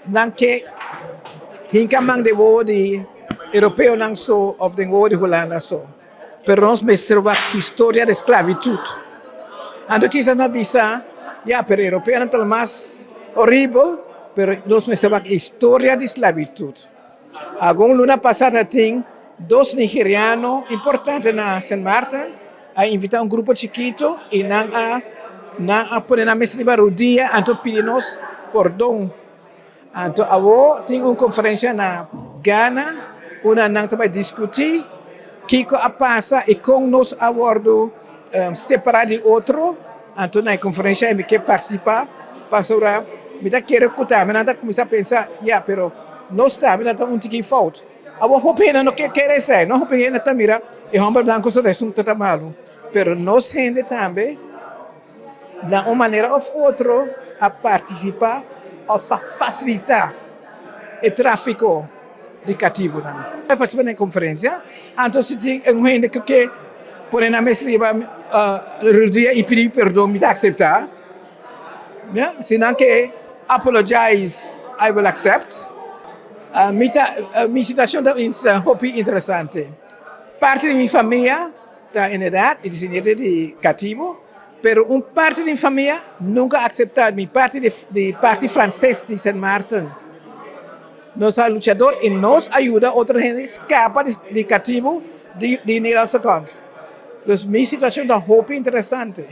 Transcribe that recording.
Nan ke hinka man den wowo di europeonan so of den wowo di Hulanda so. Pero nos mester wak historia di sklabitut. Anto kisas nan bisa, ya, pero europeonan ta lo mas horibel, pero nos mester wak historia di sklabitut. Algun luna pasa ta tin dos nigeriano importante na Sint Maarten a invita un grupo chikito y nan a nan a pone nan mes riba rudia anto pidi nos pordon. Anto awo tin un conferencia na Ghana unda nan ta bay discuti kico a pasa y con nos a wordo separa di otro. Anto na e conferencia mi ke participa pasobra mi ta kere cu tambe nan ta cuminsa pensa ya pero nos tambe ta un tiki fout. Awor hopi hende no ke kere esei, no hopi hende ta mira e homber blanco so ta esun ta malu, pero nos hende tambe na un manera of otro a participa of a facilita e trafico di catibonan. A participa na e conferencia, anto si tin un hende cu ke pone nan mes riba rudia y pidi perdon mi ta acepta, si nan ke apologize I will accept. Mi ta mi situacion ta hopi interesante. Parti di mi famia ta inderdaad e descendiente di catibo, pero un parti di mi famia nunca a acepta mi parti di parti frances di Sint Maarten. Nos ta luchador y nos a yuda otro hende scapa di catibo di Nederlandse kant. Dus mi situacion ta hopi interesante.